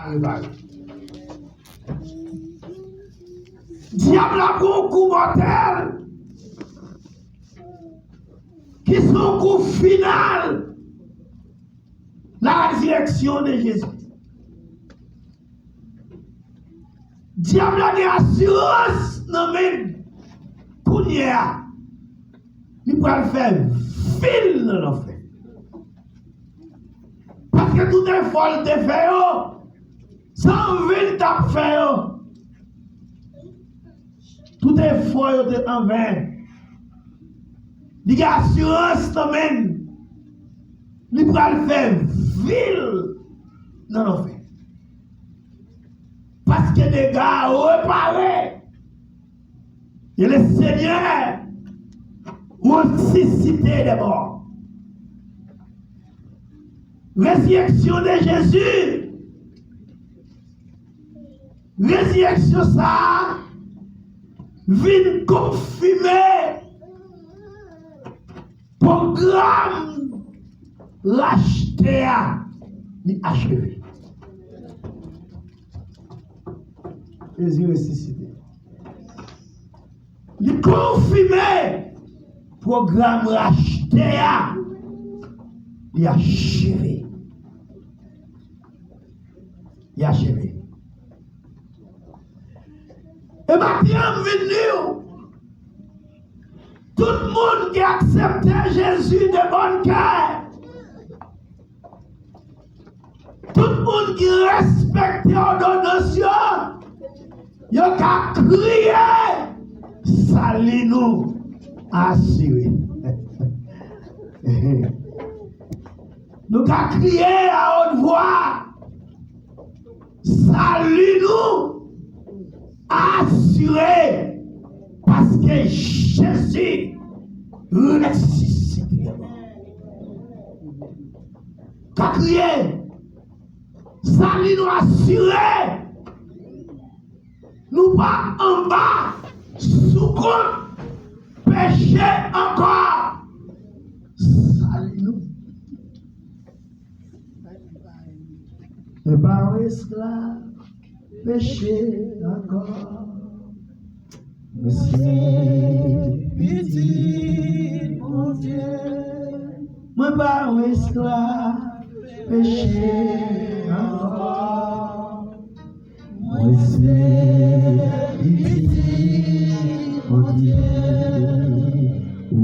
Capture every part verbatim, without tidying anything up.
Repare. Dyab la pran yon kou mòtèl ki se yon kou final. La résurrection de Jésus. Dyab la gen asirans nan men l. Kounye a, li pral fè vi l nan lanfè. Paske tout efò l te fè yo, se an ven l t ap fè yo. Tout efò yo te anven. Li gen asirans nan men l. Li pral fè vi l nan lanfè. Paske dega a repare. Et le Seigneur ressuscité des morts. Résurrection de Jésus. Rezirèksyon sa a vin konfime pwogram rachte a, li acheve. Jezi resisite. Li konfime pwogram rachte a, li acheve. Li acheve. E maten an, m vin di w, tout moun ki aksepte Jezi de bon kè, tout moun ki respekte òdonans yo, yo ka kriye, sali nou asire. Nou ka kriye a wot vwa, sali nou asire, paske Jezi resisite. Ka kriye, sali nou asire. Nou pa anba sou kont peche ankò. Sali nou. Nou pa yon esklav peche ankò. Mwen se pitit Bondye. Mwen pa yon esklav peche ankò. Mwen se pitit Bondye. O,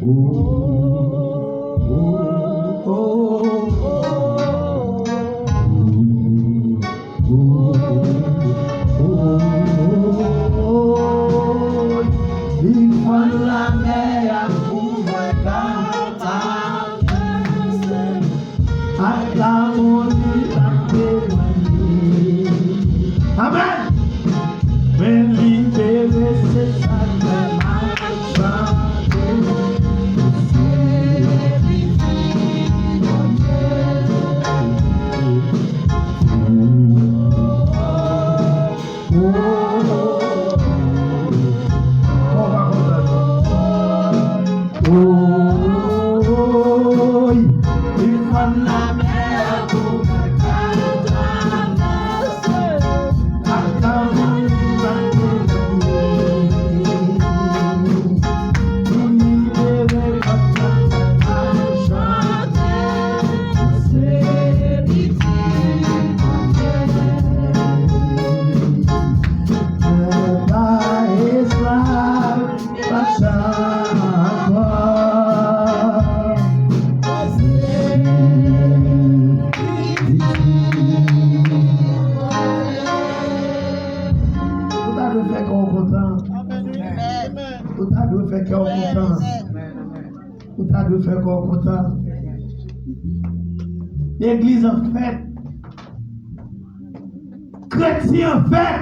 o, o, o, o, o. Li fann lamè a kouvè ak lamò li pa temwaye. Amèn. Men libere se sa k fè m ap chante. Se pitit Bondye. Kòman w pa kontan? Woy, li fann lamè a pou mwen ka travèse. Ak lanmou li pa temwaye. Pou libere pèp la, chante, se pitit Bondye. Mwen pa esklav, pa sa ankò. Ou ta dwe fè kè w kontan. Ou ta dwe fè kè w kontan. Ou ta dwe fè kè w kontan. Legliz an fèt. Kretyen an fèt.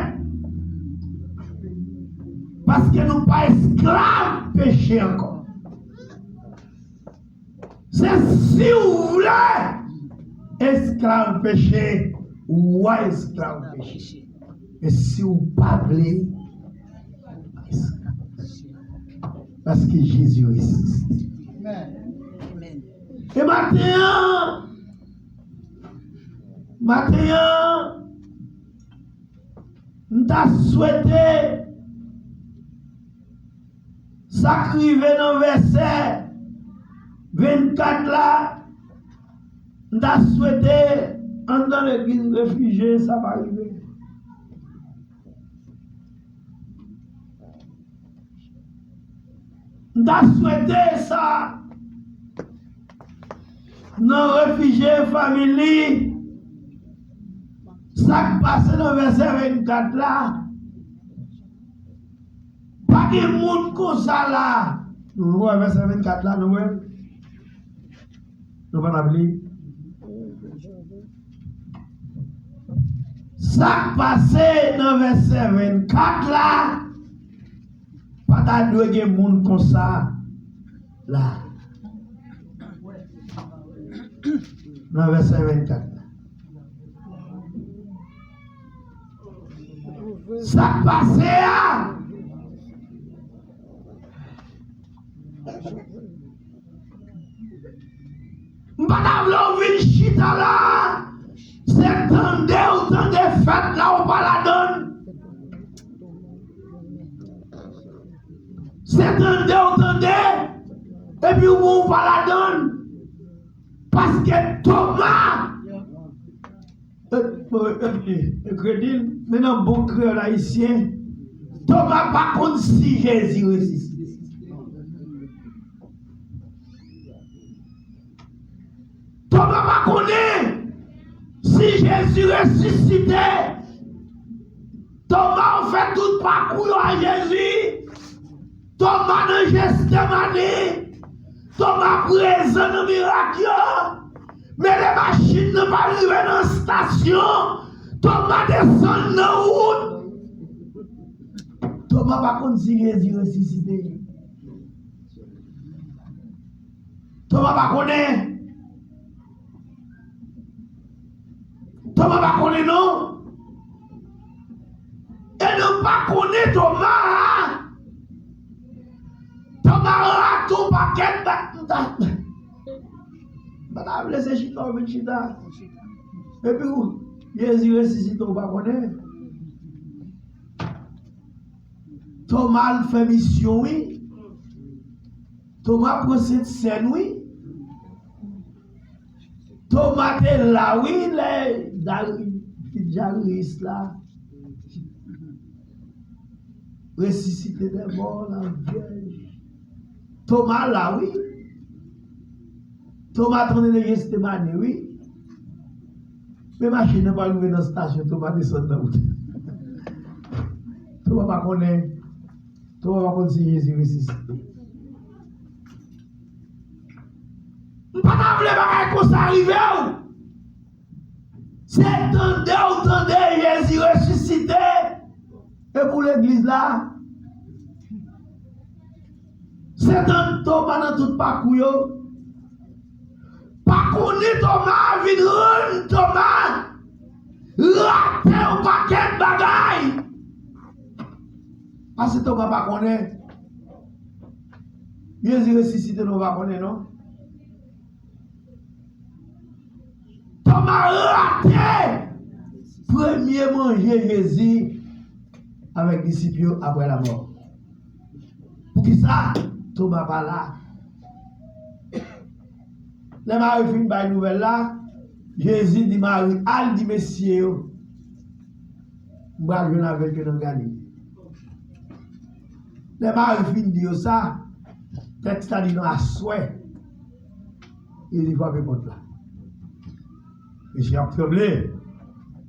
Paske nou pa esklav peche ankò. Se si w vle esklav peche, w a esklav peche. E si w pa vle, w pa esklav peche. Paske Jezi resisite. E maten an, Maten an, m ta swete sa k rive nan vèsè vennkat la, m ta swete anndan legliz refijye sa pa rive. M ta swete sa nan refijye family, sa k pase nan vèsè vennkat la. Pa gen moun konsa la. Nou wè vèsè vennkat la, nou wè l? Nou pa t ap li. Sa k pase nan vèsè vennkat la, pa ta dwe gen moun konsa la. Nan vèsè vennkat la. Sa k pase a? M pa ta vle w vin chita la, se tande w tande fèt la ou pa ladann. Se tande w tande, epi ou bon ou pa ladann. Paske Toma, e, e, e, e, kredil, men nan bon kreyòl ayisyen, Toma pa konn si Jezi resisite. Toma pa konnen si Jezi resisite. Toma fè tout pakou yo a Jezi. Toma nan Jèsemane. Toma prezan nan mirak yo. Men lè machin nan pa rive nan estasyon, Toma desann nan wout. Toma pa konn si Jezi resisite. Toma pa konnen. Toma pa konnen non. E nou pa konnen Toma a. Toma rate yon pakèt ba-, m ta, m pa ta vle se chita w vin chita. Epi w, Jezi resisite w pa konnen. Toma al fè misyon wi. Toma pran Sentsèn wi. Toma te la wi lè Dari-, Darius la resisite dèmò la vyèj. Toma la wi. Toma tande nan Jèsemane wi. Men machin nan pa rive nan estasyon, Toma desann nan wout. Toma pa konnen. Toma pa konn si Jezi resisite. M pa ta vle bagay konsa rive w. Se tande w tande Jezi resisite. E pou legliz la, se tann Toma nan tout pakou yo. Pa konnen Toma vin rann Toma rate yon pakèt bagay. Paske Toma pa konnen. Jezi resisite nou pa konnen non. Toma rate premye manje Jezi avèk disip yo apre lamò. Poukisa Toma pa la? Lè Mari fin bay nouvèl la, Jezi di Mari, al di mesye yo, m pral jwenn avèk yo nan Galile. Lè Mari fin di yo sa, tèks la di nou aswè, Jezi frape pòt la. Mesye ap tranble.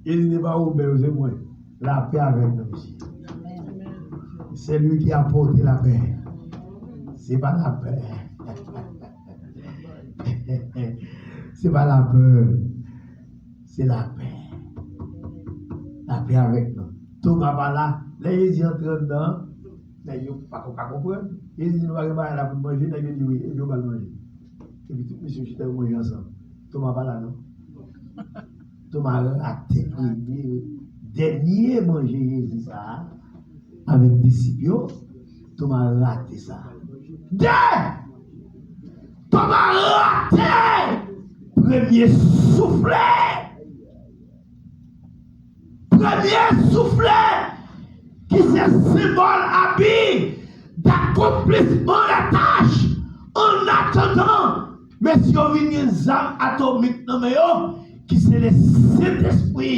Jezi di pa Woben, se mwen. Lapè avèk nou, mesye. C'est lui qui apporte la paix. Se pa lapè. Se pa lapè. Se lapè. Lapè avèk nou. Toma pa la. Lè Jezi antre anndan, nèg yo pa, pa konprann. Jezi di nou pa gen bagay la pou n manje, nèg yo di wi, epi yo ba l manje. Epi tout mesye yo chita yo manje ansanm. Toma pa la non. Toma rate premye, dènye manje Jezi sa a avèk disip yo. Toma rate sa. De! Toma rate premye soufle. Premye soufle, ki se senbòl abi, d'accomplissement de tâche, en attendant, mesye yo vin gen zam atomik nan men yo, ki se le Sentespri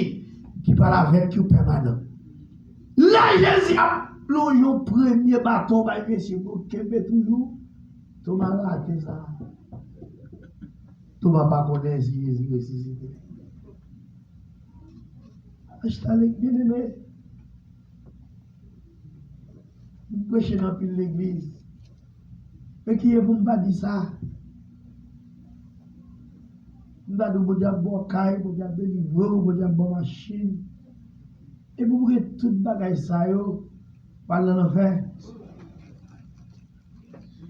ki pral avèk yo pèmanan. Lè Jezi ap lonje yon premye baton bay mesye pou kenbe toujou, Toma rate sa. Toma pa konnen si Jezi resisite. Achta lèk byeneme. M preche nan pil legliz. Men kiye pou m pa di sa? M ta di w Bondye ap ba w kay, Bondye ap delivre w, Bondye ap ba w machin. Epi w gen tout bagay sa yo, w al nan lanfè.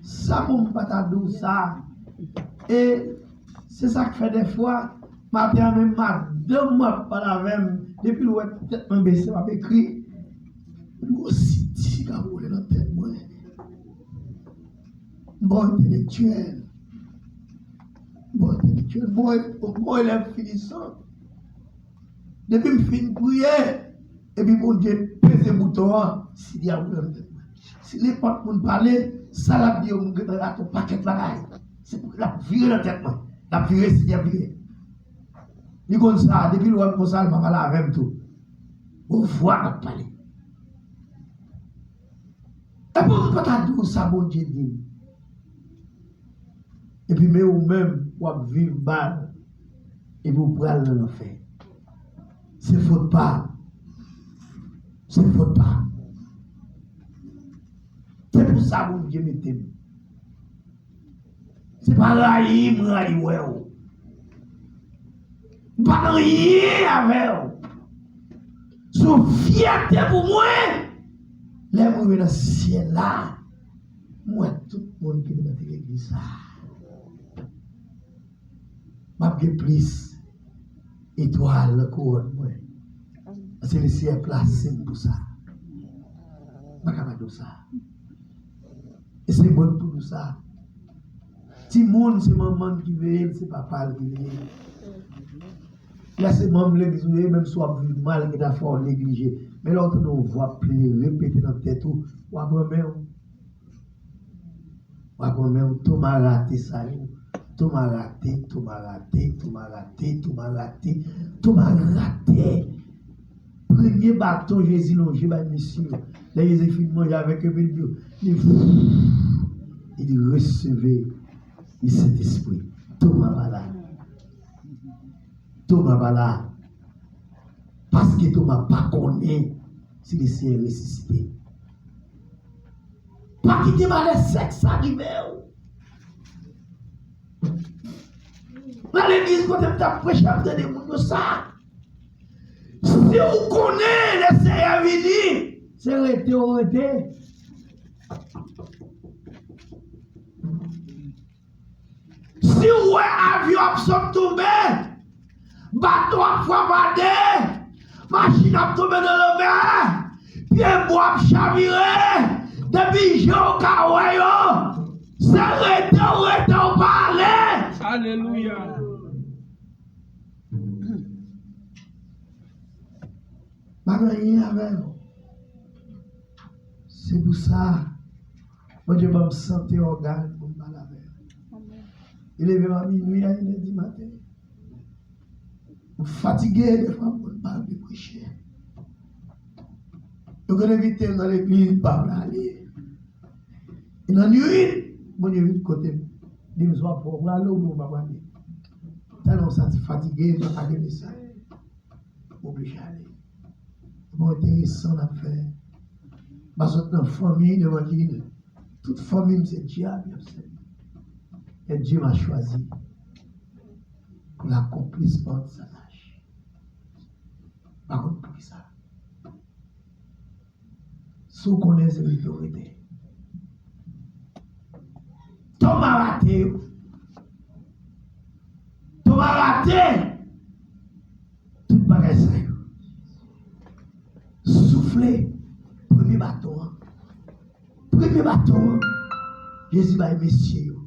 Sa pou m pa ta di w sa. E se sa k fè dèfwa, maten an menm madanm mwen ap pale avè m, depi l wè tèt mwen bese, m ap ekri. M gon siti k ap woule nan tèt mwen. M bon entelektyèl. M bon entelektyèl. M bon, m bon elèv finisan. Depi m fin priye, epi Bondye peze bouton an, sidi a woule nan tèt mwen. Si nenpòt moun pale, sa l ap di yo, m gentan rate yon pakèt bagay. Se pou l ap vire nan tèt mwen. L ap vire, sidi ap vire. Li konn sa, depi l wè m konsa, l pa pale avè m tou. Gon vwa k ap pale. E pou m pa ta di w sa Bondye di m. Epi men ou menm, w ap viv mal. Epi w pral nan lanfè. Se fòt pa. Se fòt pa. Se pou sa Bondye mete m. Se pa rayi m rayi wè w. M pa gen anyen avè w. Se yon fyète pou mwen. Lè m rive nan syèl la, m wè tout moun ki te nan legliz sa. M ap gen plis etwal nan kouwòn mwen. Paske Lesenyè plase m pou sa. M pa ka pa di w sa. E se mwen k pou di w sa. Timoun, se manman l ki veye l, se papa l ki veye l. Lè se manm legliz ou ye, menm si w ap viv mal, li ta fè w neglije. Men lè w tande yon vwa ap plede repete nan tèt ou, w ap renmen w. W ap renmen w. Toma rate sa yo. Toma rate, Toma rate, Toma rate, Toma rate, Toma rate. Premye baton Jezi lonje bay mesye yo. Lè Jezi fin manje avèk yo, epi l di yo, li, li di, resevè le Sentespri. Toma pa la. Toma pa la. Paske Toma pa konnen si Lesenyè resisite. Pa kite malè sèks sa rive w. Nan legliz kote m t ap preche, m ap tande moun yo sa. Si w konnen Lesenyè vini, se rete w rete. Si w wè avyon ap sot tonbe, bato ap frape atè, machin ap tonbe nan lanmè, pye bwa ap chavire, depi je w ka wè yo, se rete w rete, w pa ale. Alelouya. Pa gen anyen avè yo. Se pou sa, Bondye ban m sante ògàn pou m pale avè yo. Li leve m a minwi, a inè di maten. M fatige, defwa m konn pa anvi preche. Yo konn envite m nan legliz, m pa vle ale. E nan nwit, Bondye vin kote m. Li di m, swa w prale oubyen w pa prale. Tèlman m santi fatige, m pa ka gen mesaj. M oblije ale. Bon, enteresan n ap fè. M pa sot nan fanmi levanjil. Tout fanmi m se dyab y ap sèvi. Et Dieu m'a choisi pour l'accomplissement de sa tâche. M pa konn poukisa. Si w konnen se rete w rete. Toma rate yo. Toma rate tout bagay sa yo. Soufle premye baton an. Premye baton an, Jezi bay mesye yo.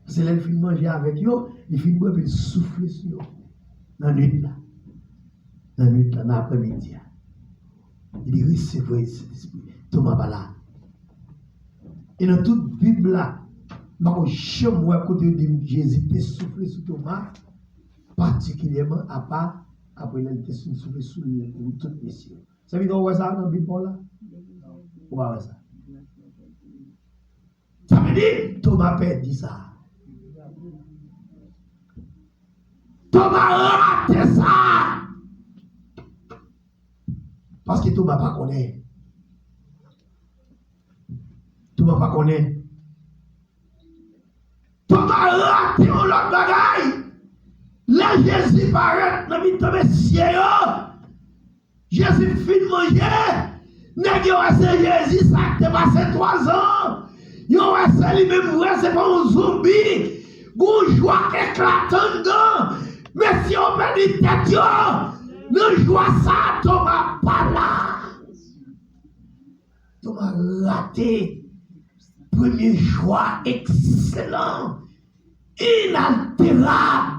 Se lè l fin manje avèk yo, li fin bwè, epi l soufle sou yo. Nan nwit la. Nan nwit la, nan aprèmidi a. Li te resevwa Sentespri. Toma pa la. E nan tout Bib la, m pa ko janm wè kote yo di Jezi te soufle sou Toma, patikilyèman, apa, apre lè li te fin soufle sou l, tout mesye yo. Sa vin wè sa nan Bib pa w la? Ou pa wè sa? Sa vle di, Toma pèdi sa. Toma rate sa. Paske Toma pa konnen. Toma pa konnen. Toma rate yon lòt bagay. Lè Jezi parèt nan mitan mesye yo, Jezi fin manje. Nèg yo wè se Jezi sa k te pase twazan. Yo wè se li menm vre, se pa yon zonbi. Gon jwa k eklate anndan. Mesye yo pèdi tèt yo. Nan jwa sa, Toma pa la. Toma rate premye jwa ekselan, inalterab.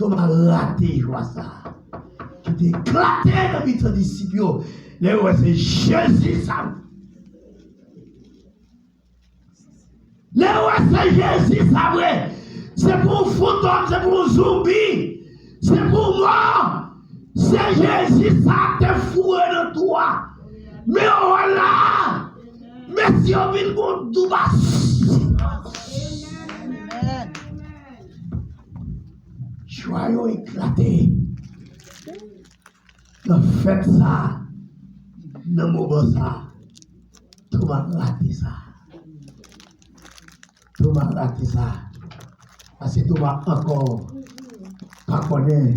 Toma rate jwa sa a ki te eklate nan mitan disip yo. Lè yo wè se Jezi sa. Lè yo wè se Jezi sa vre. Se pa yon fantòm, se pa yon zonbi, se pa yon mò. Se Jezi sa te foure nan twou a. Men yo wè la, mesye yo vin gon doub silans. Jwa yo eklate. Nan fèt sa, nan moman sa, Toma rate sa. Toma rate sa. Paske Toma ankò pa konnen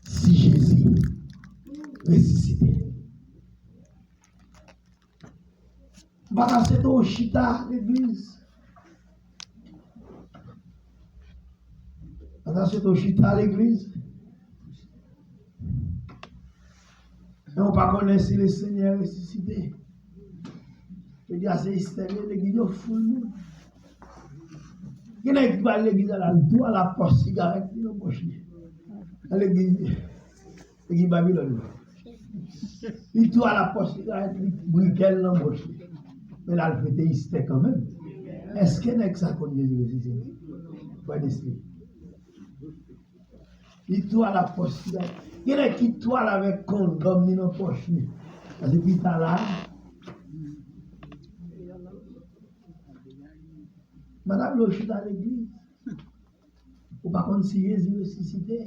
si Jezi resisite. M pa ta swete w chita legliz. M pa ta swete w chita legliz. Men w pa konnen si Lesenyè resisite. Legliz la se istè, legliz yo foul moun. Gen nèg ki pral legliz la, l tou al ap pòs sigarèt li nan pòch li. Nan legliz. Legliz Babilòn nan. Li tou al ap pòs li, li brikè l nan pòch li. Men l al fete istè kanmenm. Èske nèg sa konn Jezi resisite? Frè Nesli. Li tou al ap pòs li. Gen nèg ki tou al avèk kondòm li nan pòch li. Paske pita la, madanm yo chita legliz. Ou pa konn si Jezi resisite.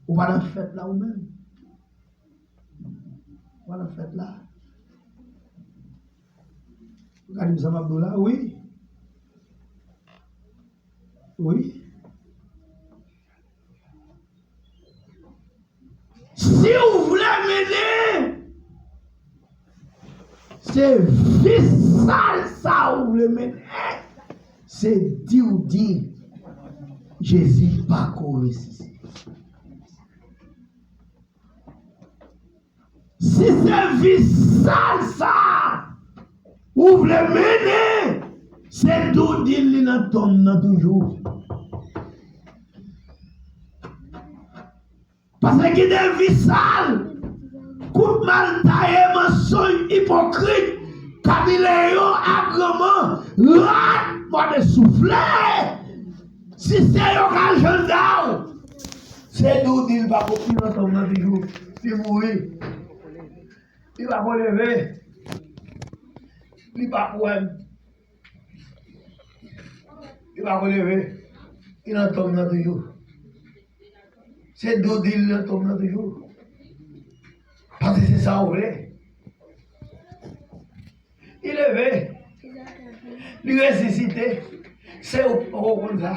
Ou pa nan fèt la ou menm. Ou pa nan fèt la. Ou ka di m sa m ap di w la, wi. Wi. Si w vle mennen, se vi sal sa ou vle mennen, se di w di Jezi pako resisite. Si se vi sal sa ou vle mennen, se di w di l li nan tonm nan toujou. Paske gen de vi sal, kout mal taye, mansonj, ipokrit, kabileyo, agranman, rad, mòde soufle. Si se yo k al janda w, se di w di l pa ko, li nan tonm nan toujou, li mouri. Li pa ko leve. Li pa ko wè m. Li pa ko leve. Li nan tonm nan toujou. Se di w di l nan tonm nan toujou. Paske se sa w vle. Li leve. Li resisite. Se ou k poko konn sa.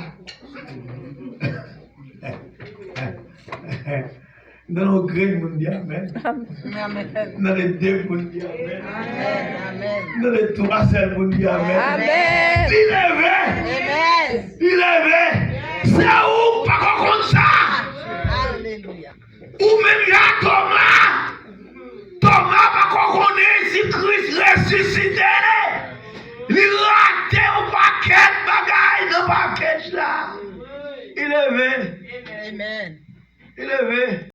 Nan yon grenn moun di amèn. Amèn. Nan de moun di amèn. Amèn. Nan de twa sèl moun di amèn. Amèn. Li leve. Amèn. Li leve. Se ou k pako konn sa. Alelouya. Ou menm jan Toma. Toma pako konnen si Kris resisite. Li rate yon pakèt bagay nan pakèt la. Li leve. Amèn. Li leve.